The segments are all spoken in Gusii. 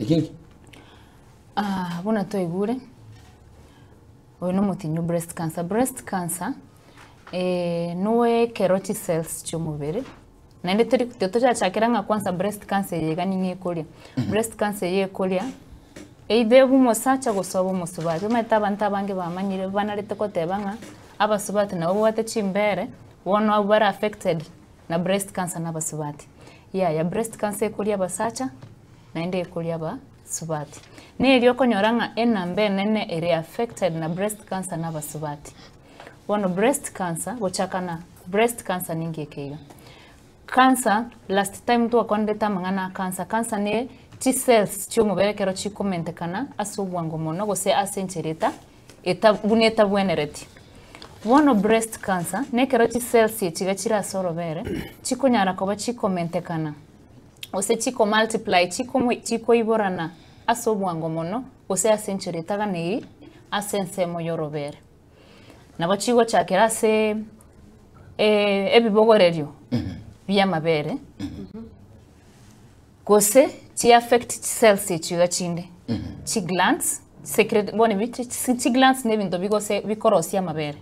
Eki nki? Ah, buna twaigure, oyo nomotinyi o breast cancer. Breast cancer, noe ekero chicells chiomobere, naende tori tochachakera ng'a kwanza breast cancer eye iga ning'o ekoria. Breast cancer eye ekoria, either obe omosacha gose obe omosubati. Omanyete abanto abange bamanyire banarete koteba ng'a, abasubati nabo babwate chimbere, bono abwo bare affected na breast cancer na abasubati. Yaya, breast cancer ekoria abasacha, naende ekoria abasubati. Nerio okonyora ng'a enamba enene ere affected na breast cancer na abasubati. Bono breast cancer, gochaka na breast cancer ninki eke iga? Cancer, last time twakwanerete amang'ana a cancer, cancer ne chicells chiomobere ekero chikomentekana ase obwango mono gose ase enchera eta eta buna etabwenereti. Bono breast cancer, nekero chicells echi iga chire ase orobere, chikonyara koba chikomentekana gose chiko multiply chikomo chikoiborana ase obwango mono gose ase enchera etaganeiri ase ensemo y'orobere. Nabo chigochakera ase ebibogorerio bi'amabere, gose chi affect chicells echio iga chinde, chiglands, secret bono ebi chi chiglands na ebinto bigose bikorosia amabere,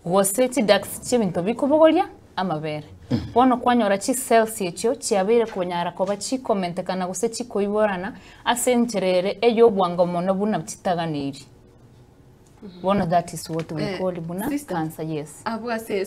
gose chiducts chi'ebinto bikobogoria amabere. Bono kwanyora chicells echio chiabeire konyara koba chikomentekana gose chikoiborana ase enchera ere ey'obwango mono buna chitaganeiri. Bono that is what we call buna Sister, cancer, yes. Abwo ase.